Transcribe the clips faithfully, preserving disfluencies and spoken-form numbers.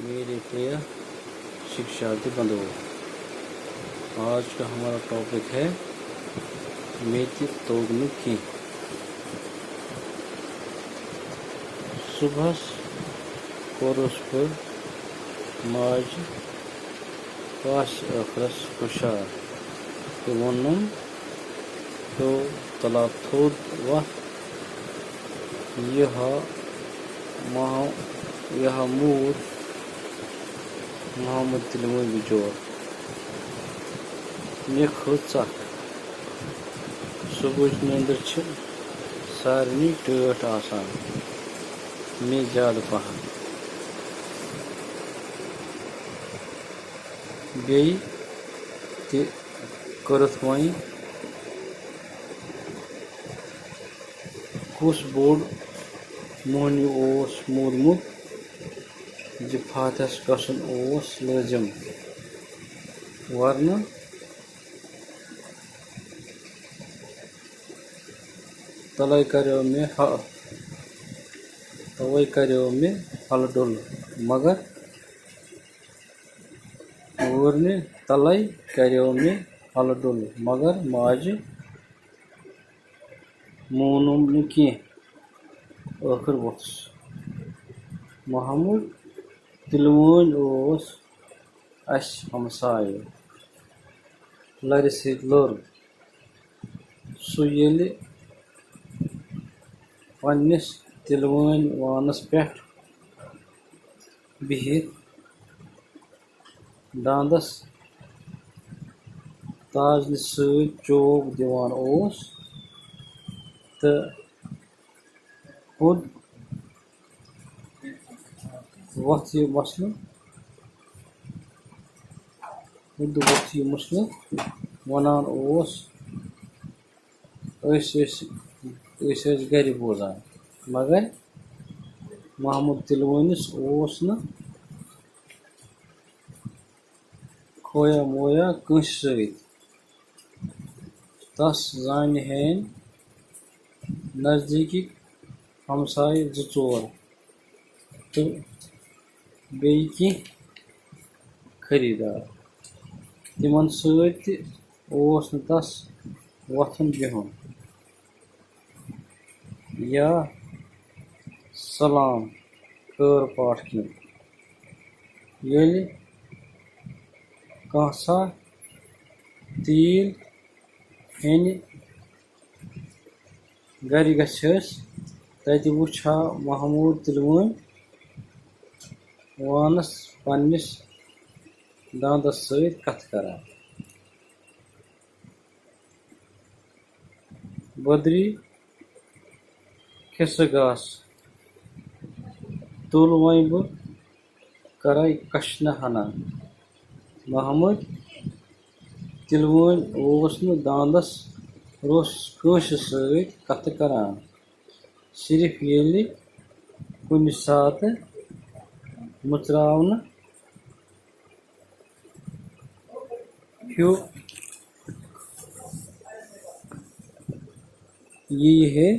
میرے پریہ شکشاردھی بندھو، آج کا ہمارا ٹاپک ہے مےٚ تہِ توٚگ نہٕ کینٛہہ۔ صُبحس کوٚرُس بہٕ ماجہِ پاسہِ ٲخرس ہُشار تہٕ ووٚنُن، تو تلا تھوٚد وۄتھ، یہِ ہا ماہ-، یہِ ہا موٗد محمد تِلوٲنۍ بِچور۔ مےٚ کھٔژ ژکھ۔ صُبحٕچ نیٚنٛدٕر چھِ سارنٕے ٹٲٹھ آسان، مےٚ زیادٕ پہن۔ بیٚیہِ تہِ کٔرٕتھ وۄنۍ کُس بوٚڑ موہنیو اوس موٗدمُت زِ فاتحس گژھُن اوس لٲزِم، ورنہٕ تلے کریو مےٚ ہا-، توے کریو مےٚ ہلہٕ ڈُل، مگر وٲرنہِ تلے کریو مےٚ ہلہٕ ڈُل، مگر ماجہِ مونُم نہٕ کینٛہہ۔ ٲخٕر ووٚتھُس۔ محمود تِلوٲنۍ اوس اَسہِ ہمسایہِ، لرِ سۭتۍ لوٚر۔ سُہ ییٚلہِ پننِس تِلوٲنۍ وانس پٮ۪ٹھ بِہِتھ داندس تازنہِ سۭتۍ چوب دِوان اوس تہٕ ہُد وۄتھ یہِ مسلہٕ، ہُد وۄتھ یہِ مسلہٕ وَنان اوس، أسۍ ٲسۍ، أسۍ ٲسۍ گرِ بوزان، مگر محمد تِلوٲنِس اوس نہٕ کھویا مویا کٲنٛسہِ سۭتۍ۔ تس زانہِ ہین نزدیٖکی ہمسایہِ زٕ ژور تہٕ بیٚیہِ کینٛہہ خریٖدار۔ تِمن سۭتۍ تہِ اوس نہٕ تس وۄتھُن بِہُن یا سلام ٹٲر پاٹھ کینٛہہ۔ ییٚلہِ کانٛہہ سا تیٖل ہیٚنہِ گرِ گژھِ أسۍ، تتہِ وُچھ ہا محمود تِلوٲنۍ وانس پننِس داندس سۭتۍ کتھٕ کران۔ بدری کھسہٕ گاسہٕ تُل وۄنۍ بہٕ کرے کشنہٕ ہنا۔ محمد تِلوٲنۍ اوس نہٕ داندس روٚس کٲنٛسہِ سۭتۍ کتھٕ کران، صرف ییٚلہِ کُنہِ ساتہٕ مُژراونہٕ ہیوٗ یی ہے۔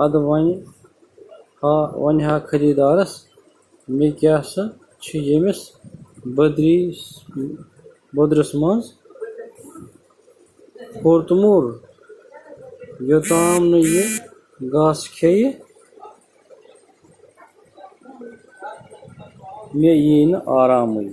ادٕ وۄنۍ ہا، وۄنۍ ہا خریٖدارس، مےٚ کیٛاہ سا چھُ ییٚمِس بدری، بدرس منٛز پھوٚرتمُر، یوٚتام نہٕ یہِ گاسہٕ کھیٚیہِ، مےٚ یی نہٕ آرامٕے۔